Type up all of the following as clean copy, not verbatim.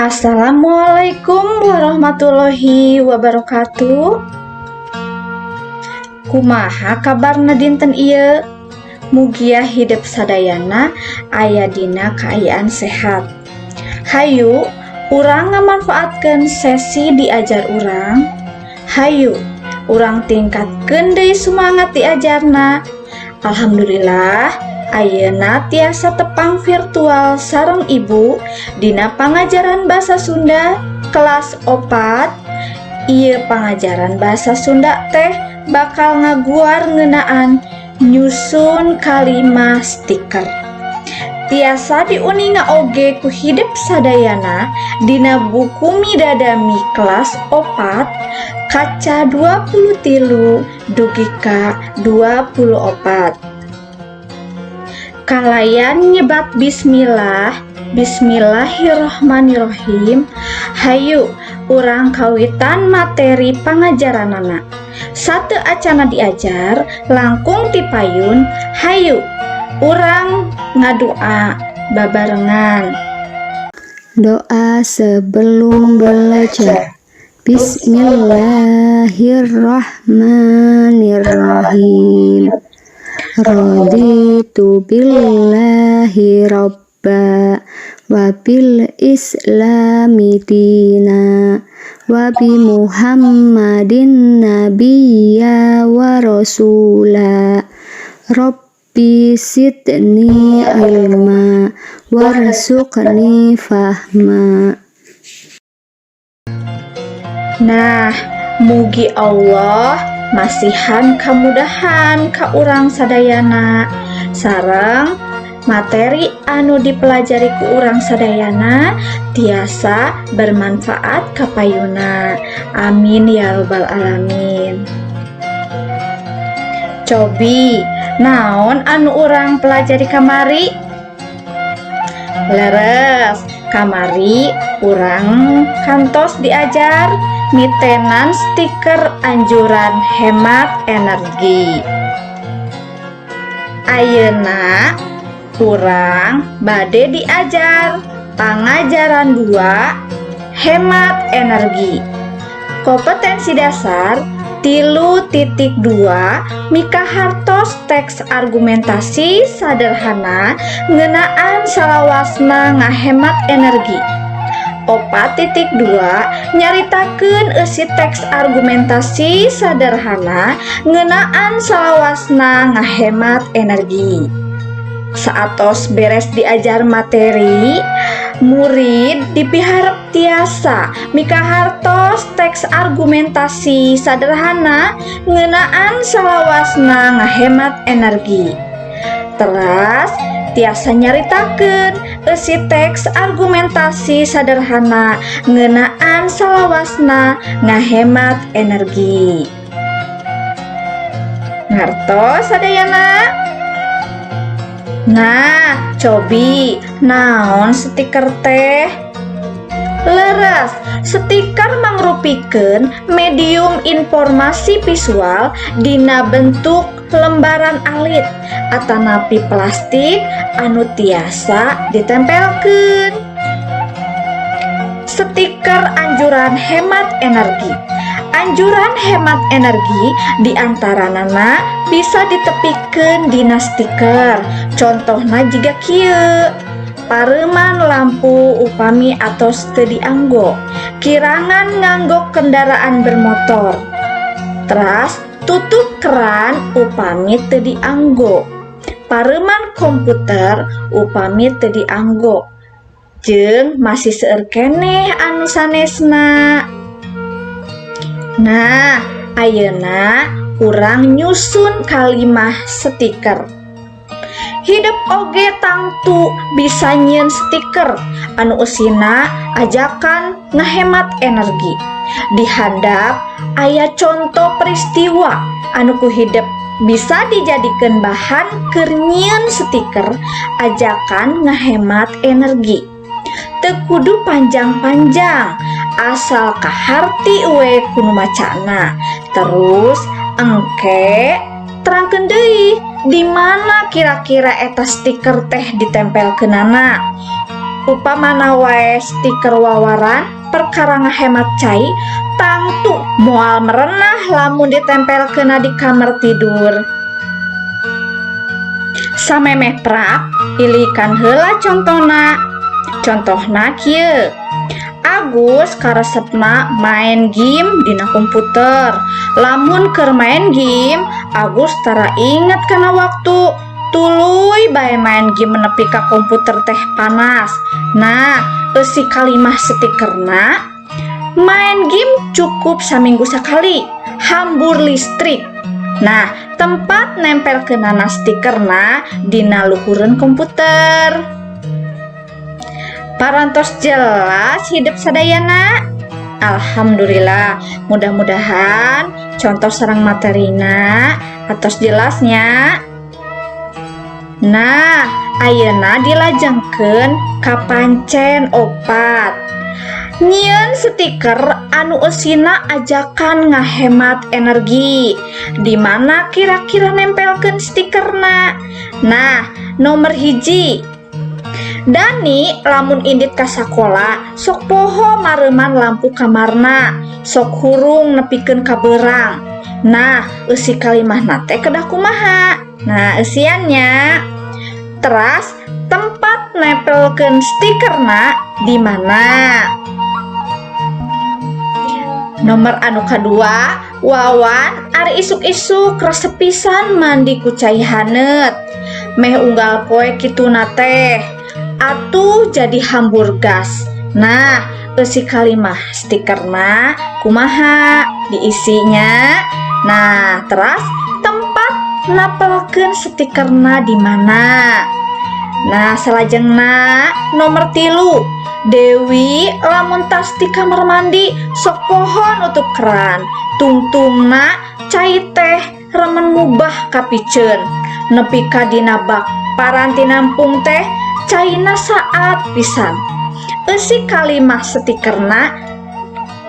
Assalamualaikum warahmatullahi wabarakatuh. Kumaha kabarna dinten ieu? Mugia hidep sadayana aya dina kaayaan sehat. Hayu urang ngamanfaatkeun sesi diajar urang. Hayu urang tingkatkeun deui sumangat diajarna. Alhamdulillah, ayeuna tiasa tepang virtual sareng Ibu dina pangajaran bahasa Sunda kelas 4. Ieu pangajaran bahasa Sunda teh bakal ngaguar ngeunaan nyusun kalimah stiker. Tiasa diuninga oge ku hidep sadayana dina buku Midadami kelas 4 kaca 23 dugi ka 24. Kalayan nyebat bismillah, bismillahirrohmanirrohim. Hayu urang kawitan materi pangajaranana. Sateuacana diajar langkung tipayun, hayu urang ngadua babarengan. Doa sebelum belajar. Bismillahirrahmanirrahim. Raditu billahi robba wa bil islami dina wa bi Muhammadin nabiyya wa rasula. Rabbi zidni ilma warzuqni fahma. Nah, mugi Allah masihan kamudahan ka urang sadayana sareng materi anu dipelajari ku urang sadayana tiasa bermanfaat kapayuna. Amin ya robbal alamin. Cobi, naon anu urang pelajari kamari? Leres, kamari urang kantos diajar mitenan stiker anjuran hemat energi. Ayeuna urang bade diajar pangajaran 2 hemat energi. Kompetensi dasar 3.2 mikahartos teks argumentasi sederhana ngeunaan salawasna ngahemat energi. 4.2 nyaritakeun eusi teks argumentasi sederhana ngeunaan salawasna ngahemat energi. Saatos beres diajar materi, murid dipiharep tiasa mikahartos teks argumentasi sederhana ngeunaan salawasna ngahemat energi. Teras tiasa nyaritakeun eusi teks argumentasi sederhana ngeunaan salawasna ngahemat energi. Ngartos sadayana? Nah, cobi, naon stiker teh? Leres, stiker mangrupikeun medium informasi visual dina bentuk lembaran alit atanapi plastik anu tiasa ditempelkeun. Stiker anjuran hemat energi. Anjuran hemat energi diantaranana bisa ditepikeun dina stiker. Contohna jiga kieu. Pareuman lampu upami atos teu dianggo. Kirangan nganggo kendaraan bermotor. Teras tutup keran upami teu dianggo. Pareuman komputer upami teu dianggo. Jeung masih seueur keneh anu sanesna. Nah, Ayeuna urang nyusun kalimah stiker. Hidep oge tangtu bisa nyieun stiker anu eusina ajakan ngahemat energi. Di handap aya conto peristiwa anu ku hidep bisa dijadikeun bahan keur nyieun stiker ajakan ngahemat energi. Teu kudu panjang-panjang, asal kaharti we ku nu macana. Terus engke terangkeun deui di mana kira-kira eta stiker teh ditempelkeunana. Upamana wae stiker wawaran perkara ngahemat cai, tangtu moal merenah lamun ditempelkeunna di kamar tidur. Samemeh prak, ilikan heula contona. Contohna kieu. Agus karesepna main game dina komputer. Lamun keur main game, Agus tara inget kana waktu. Tuluy bae main game nepi ka komputer teh panas. Nah, eusi kalimah stikerna, main game cukup saminggu sakali, hambur listrik. Nah, tempat nempelkeunana stikerna dina luhureun komputer. Parantos jelas hidep sadayana? Alhamdulillah, mudah-mudahan contoh sareng materina atos jelas nya. Nah, ayeuna dilajengkeun ka pancen 4. Nyieun stiker anu eusina ajakan ngahemat energi. Di mana kira-kira nempelkeun stikerna? Nah, nomor 1. Dani lamun indit ka sakola sok poho mareuman lampu kamarna, sok hurung nepikeun ka beurang. Nah, eusi kalimahna teh kedah kumaha? Nah, eusian nya. Teras tempat nempelkeun stikerna di mana? Nomor anu kadua, Wawan ari isuk-isuk resep pisan mandi ku cai haneut. Meh unggal poe kituna teh. Atuh jadi hambur gas. Nah, eusi kalimah stikerna kumaha diisinya? Nah, teras tempat napelkeun stikerna di mana? Nah, salajengna nomor 3. Dewi lamun tas di kamar mandi sok poho nutup keran. Tungtungna cai teh remen mubah kapiceun. Nepi ka dina bak paranti nampung teh caina saat pisan. Eusi kalimah stikerna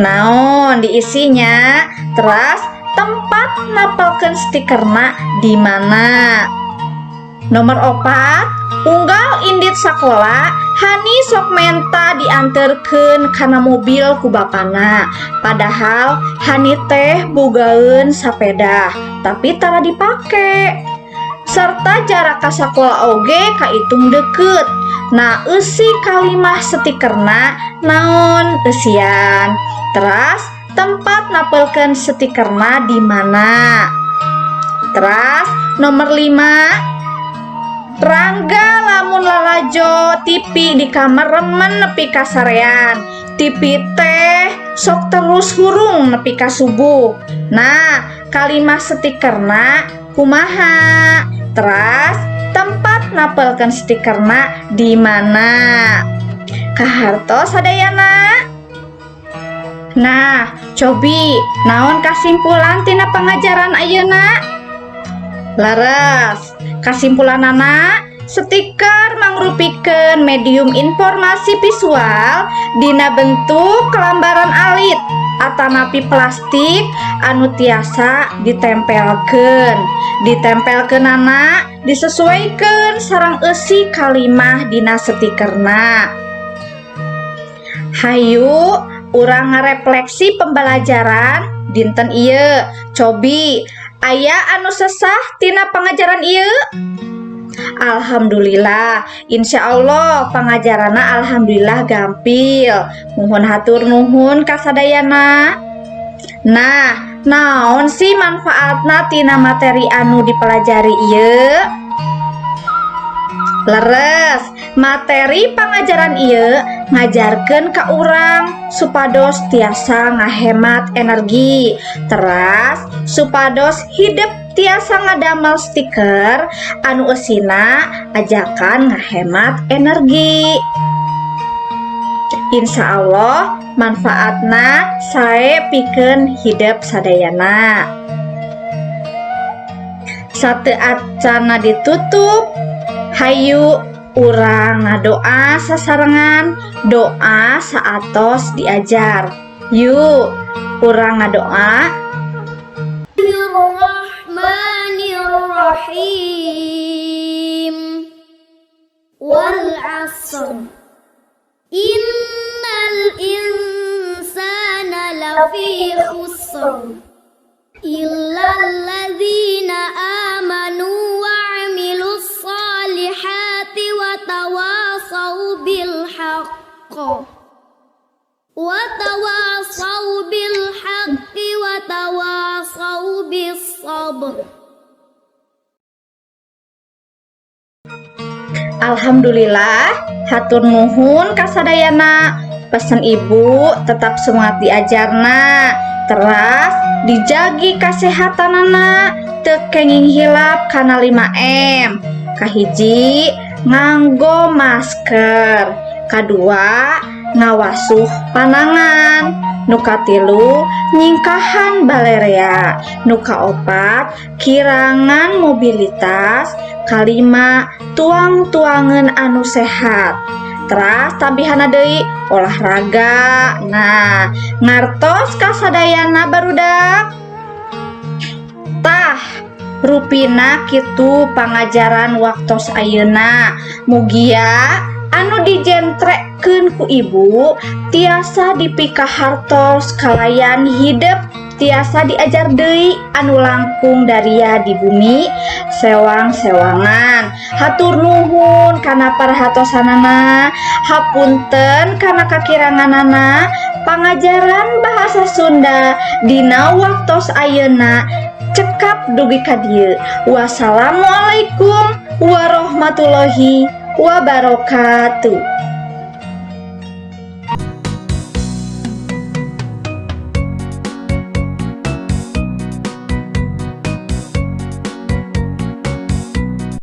naon diisinya? Teras tempat napelkeun stikerna di mana? Nomor 4, unggal indit sakola Hani sok menta dianterkeun kana mobil ku bapana. Padahal Hani teh bogaeun sapeda, tapi tara dipake. Serta jarak ka sakola oge kaitung deket. Nah, eusi kalimah stikerna naon eusian? Teras tempat napelkeun stikerna di mana? Teras nomor 5, Rangga lamun lalajo TV di kamar remen nepi ka sarean. TV teh sok terus hurung nepi ka subuh. Nah, kalimah stikerna kumaha? Teras tempat napelkeun stikerna di mana? Kahartos sadayana? Nah, cobi naon kasimpulan tina pengajaran ayeuna? Leres, kasimpulanana stiker mangrupikeun medium informasi visual dina bentuk lambaran alit atanapi plastik anu tiasa ditempelkeun. Ditempelkeunana disesuaikan sareng eusi kalimah dina stikerna. Hayu urang ngarefleksi pembelajaran dinten ieu. Cobi, aya anu sesah tina pengajaran ieu? Alhamdulillah, insya Allah pangajaranna alhamdulillah gampil. Nuhun, hatur nuhun kasadayana. Nah, naon sih manfaatna tina materi anu dipelajari ieu? Leres, materi pangajaran ieu Ngajarkeun ka urang supados tiasa ngahemat energi, teras supados hidep tiasa ngadamel stiker anu eusina ajakan ngahemat energi. Insya Allah manfaatna sae pikeun hidep sadayana. Sateuacanna ditutup, hayu urang ngadoa sasarengan, doa saatos diajar. Yuk, urang ngadoa. Bismillahirrahmanirrahim. والعصر إن الإنسان لفي خسر إلا الذين آمنوا وعملوا الصالحات وتواصوا بالحق وتواصوا بالصبر. Alhamdulillah, hatur nuhun kasadayana. Pesan Ibu, tetap semangat diajarna, teras dijagi kasehatanana, teu kenging hilap kana 5M. Kahiji, nganggo masker. Kadua, ngawasuh panangan. Nu katilu, nyingkahan balerea. Nu kaopat, kirangan mobilitas. Kalima, tuang-tuangan anu sehat. Teras tambihana deui olahraga. Nah, ngartos kasadayana, barudak? Tah, rupina kitu pangajaran waktos ayeuna. Mugia anu dijentrekeun ku Ibu tiasa dipikahartos kalayan hidep tiasa diajar deui anu langkung daria di bumi sewang-sewangan. Hatur nuhun kana perhatosanana, hapunten kana kakiranganana. Pangajaran bahasa Sunda dina waktos ayeuna cekap dugi ka dieu. Wassalamualaikum warahmatullahi wabarakatuh.